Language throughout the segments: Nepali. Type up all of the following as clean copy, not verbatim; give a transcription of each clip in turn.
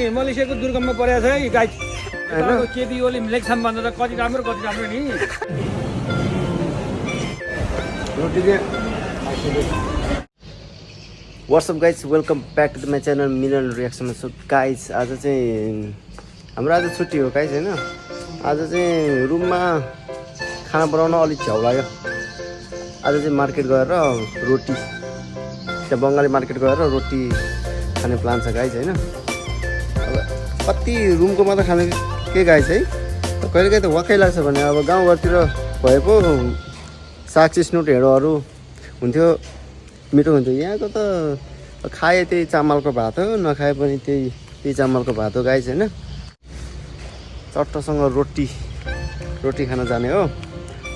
चाहिँ मलेसियाको दुर्गममा परेको छ है गाई केपी ओली इलेक्सन भन्दा त कति राम्रो नि what's up guys welcome back to my channel Milan reaction. So guys आज चाहिँ हाम्रो आज छुट्टी हो गाइज होइन। आज चाहिँ रुममा खाना बनाउन अलिक झ्याउ लाग्यो। आज चाहिँ मार्केट गएर रोटी त्यहाँ बङ्गाली मार्केट गएर रोटी खाने प्लान छ गाइज होइन। अब कति रुमको मात्र खाने के गाइज है कहिले काहीँ त वाक्कै लाग्छ भने अब गाउँघरतिर भए पो साग सिस्नु ढेँडोहरू हुन्थ्यो, मिठो हुन्थ्यो। यहाँको त खाए त्यही चामलको भात हो, नखाए पनि त्यही चामलको भात हो गाइज होइन। चट्टसँग रोटी खान जाने हो।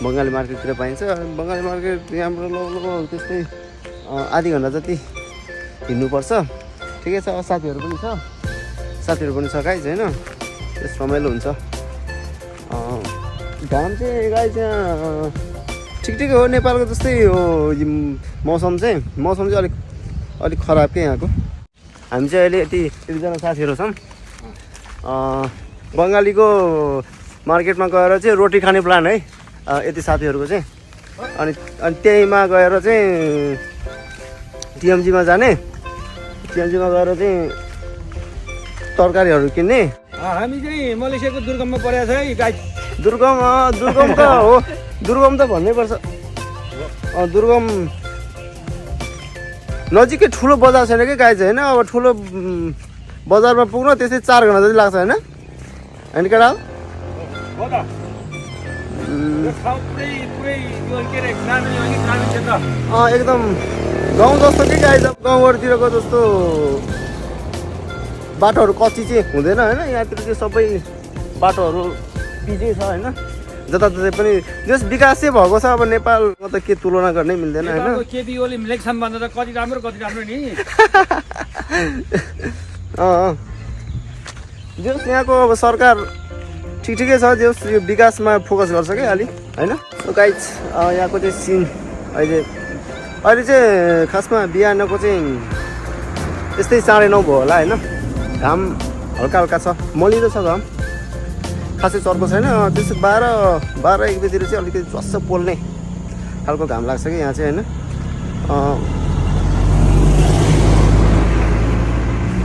बङ्गाली मार्केटतिर पाइन्छ। बङ्गाली मार्केट यहाँबाट लगभग त्यस्तै आधी घन्टा जति हिँड्नुपर्छ। ठिकै छ, साथीहरू पनि छ गाइज होइन। त्यस रमाइलो हुन्छ। घाम चाहिँ गाइज यहाँ ठिकै हो, नेपालको जस्तै हो मौसम चाहिँ अलिक खराब के यहाँको। हामी चाहिँ अहिले यतिजना साथीहरू छौँ। बङ्गालीको मार्केटमा गएर चाहिँ रोटी खाने प्लान है यति साथीहरूको चाहिँ। अनि त्यहीमा गएर चाहिँ टिएमजीमा जाने, टिएमजीमा गएर चाहिँ तरकारीहरू किन्ने। हामी चाहिँ मलेसियाको दुर्गममा परेको छ है गाई। दुर्गम त हो, दुर्गम त भन्नै पर्छ। दुर्गम नजिकै ठुलो बजार छैन कि गाई चाहिँ होइन। अब ठुलो बजारमा पुग्न त्यस्तै 4 घन्टा जति लाग्छ होइन केटा हो। एकदम गाउँ जस्तो कि गाई गाउँघरतिरको जस्तो बाटोहरू कच्ची चाहिँ हुँदैन होइन। यहाँतिर चाहिँ सबै बाटोहरू पिचै छ होइन। जताततै पनि जस विकास चाहिँ भएको छ। अब नेपालमा त के तुलना गर्नै मिल्दैन होइन। केपी ओली इलेक्सन भन्दा त कति राम्रो नि जस यहाँको अब सरकार ठिकै छ। जस यो विकासमा फोकस गर्छ कि अलि होइन। गाइज यहाँको चाहिँ सिन अहिले चाहिँ खासमा बिहानको चाहिँ त्यस्तै 9:30 भयो होला होइन। घाम हल्का छ, मलिलो छ घाम, खासै चर्को छैन। त्यसो 12-1 बजीतिर चाहिँ अलिकति चस्स पोल्ने खालको घाम लाग्छ कि यहाँ चाहिँ होइन।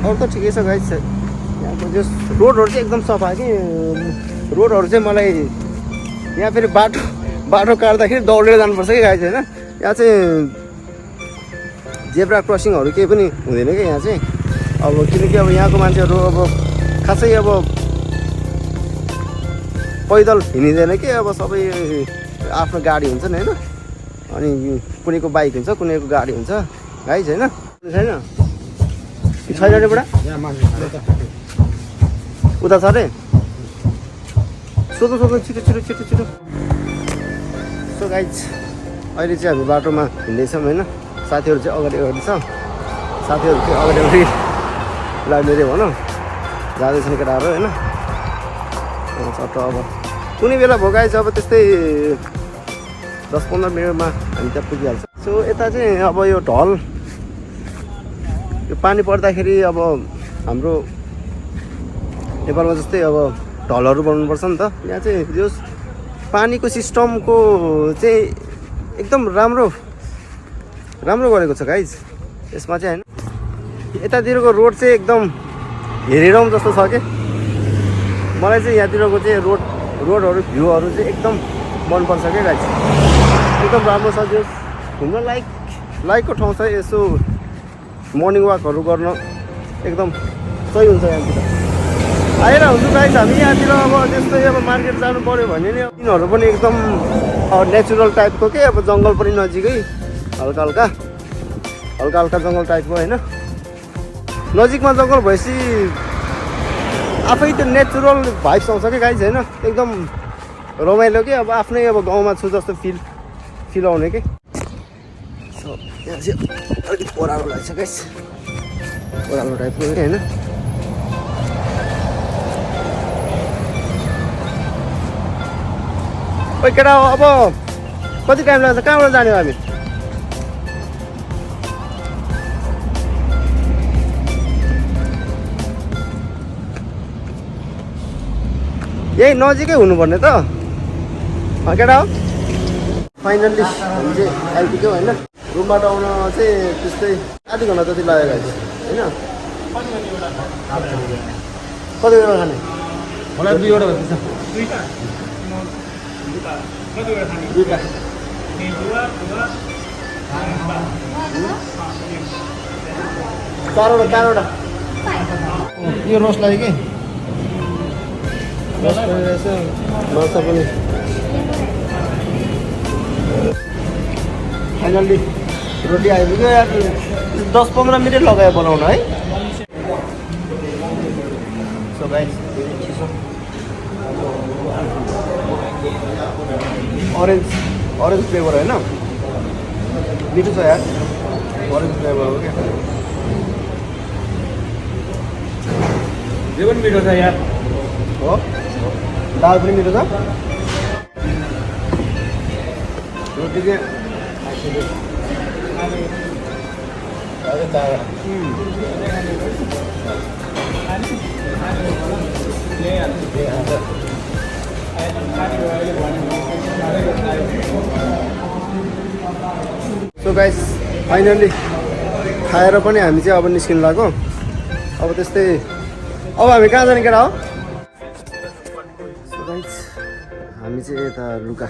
अरू त ठिकै छ गाइज। यहाँको जो रोडहरू चाहिँ एकदम सफा कि। रोडहरू चाहिँ मलाई यहाँ फेरि बाटो काट्दाखेरि दौडेर जानुपर्छ कि गाइज होइन। यहाँ चाहिँ जेब्रा क्रसिङहरू केही पनि हुँदैन कि यहाँ चाहिँ। अब किनकि अब यहाँको मान्छेहरू अब खासै अब पैदल हिँडिँदैन कि। अब सबै आफ्नो गाडी हुन्छ नि होइन। अनि कुनैको बाइक हुन्छ, कुनैको गाडी हुन्छ गाइज होइन। छैन अरे बुढा उता छ अरे। सोध्नु छिटो। सो गाइज अहिले चाहिँ हामी बाटोमा हिँड्दैछौँ होइन। साथीहरू चाहिँ अगाडि छ। साथीहरू चाहिँ अगाडि लाग्ने भनौँ जाँदैछन् केटाहरू होइन। चट्ट अब कुनै बेला भयो गाइज। अब त्यस्तै 10-15 मिनटमा हामी त्यहाँ पुगिहाल्छ। सो यता चाहिँ अब यो ढल यो पानी पर्दाखेरि अब हाम्रो नेपालमा जस्तै अब ढलहरू बनाउनुपर्छ नि त। यहाँ चाहिँ यो पानीको सिस्टमको चाहिँ एकदम राम्रो गरेको छ गाइज यसमा चाहिँ होइन। यतातिरको रोड चाहिँ एकदम हेरिरौँ जस्तो छ कि। मलाई चाहिँ यहाँतिरको चाहिँ रोडहरू भ्यूहरू चाहिँ एकदम मनपर्छ क्या गाइज। एकदम राम्रो छ। जो घुम्न लाइकको ठाउँ छ। यसो मर्निङ वाकहरू गर्न एकदम सही हुन्छ। यहाँतिर आएर हुन्छ गाइज। हामी यहाँतिर अब त्यस्तै अब मार्केट जानु पऱ्यो भने नि दिनहरू पनि एकदम नेचुरल टाइपको के। अब जङ्गल पनि नजिकै हल्का जङ्गल टाइपको होइन। नजिकमा जङ्गल भएपछि आफै त्यो नेचुरल भाइब्स आउँछ कि गाइज होइन। एकदम रमाइलो कि। अब आफ्नै अब गाउँमा छु जस्तो फिल आउने कि। सो यहाँ चाहिँ अलिकति ओह्रालो लाग्छ गाइज, ओह्रालो टाइपको होइन। ओइ केटा अब कति टाइम लाग्छ? कहाँबाट जाने हो हामी? यही नजिकै हुनुपर्ने त केटा हो फाइनल्ली हामी चाहिँ आइपुग्यौँ होइन रुमबाट आउन चाहिँ त्यस्तै आधी घन्टा जति लाग्यो गाइस होइन कति बेला खाने मलाई 2 वटा भन्छ दुईवटा चारवटा यो रोस्ट लाग्यो कि रोस्ट गरिरहेछ माछा पनि फाइनल्ली रोटी आइपुग्यो यार 10-15 मिनट लगायो बनाउन है सो गाइस ऑरेंज फ्लेवर है ना मिठो छ यार ऑरेंज फ्लेवर हो क्या यो पनि मिठो छ यार हो दाल पनि मिठो छ रोटी चाहिँ सो गाइस फाइनल्ली खाएर पनि हामी चाहिँ अब निस्किनु लाग्यो अब त्यस्तै अब हामी कहाँ जाने केटा हो सो गाइस हामी चाहिँ यता लुगा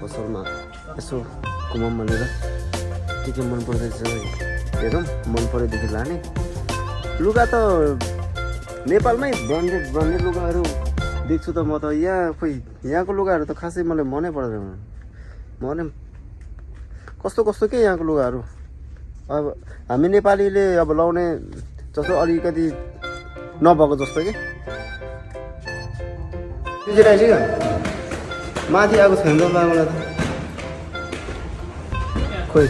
पसलमा यसो घुमाउँ भनेर के मन पर्दैछ हेरौँ मन परेदेखि लाने लुगा त नेपालमै ब्रान्डेड लुगाहरू देख्छु त म त यहाँ खोइ यहाँको लुगाहरू त खासै मलाई मनै पर्दैन मनै कस्तो के यहाँको लुगाहरू अब हामी नेपालीले अब लाउने जस्तो अलिकति नभएको जस्तो कि त्यो चाहिँ माथि आएको छैन त मलाई त खोइ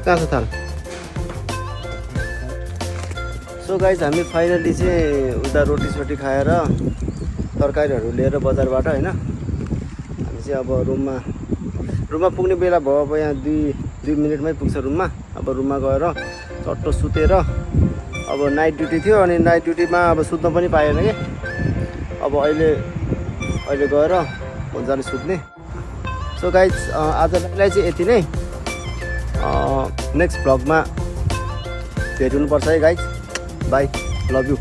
कहाँ छ थाल सो गाइस हामी फाइनली चाहिँ उता रोटी खाएर तरकारीहरू लिएर बजारबाट होइन हामी चाहिँ अब रुममा पुग्ने बेला भयो अब यहाँ 2 मिनटमै पुग्छ रुममा अब रुममा गएर चट्टो सुतेर अब नाइट ड्युटी थियो अनि नाइट ड्युटीमा अब सुत्न पनि पाएन कि अब अहिले गएर मजाले सुत्ने सो गाइज आजलाई चाहिँ यति नै नेक्स्ट भ्लगमा भेट्नुपर्छ है गाइज बाई लभ यू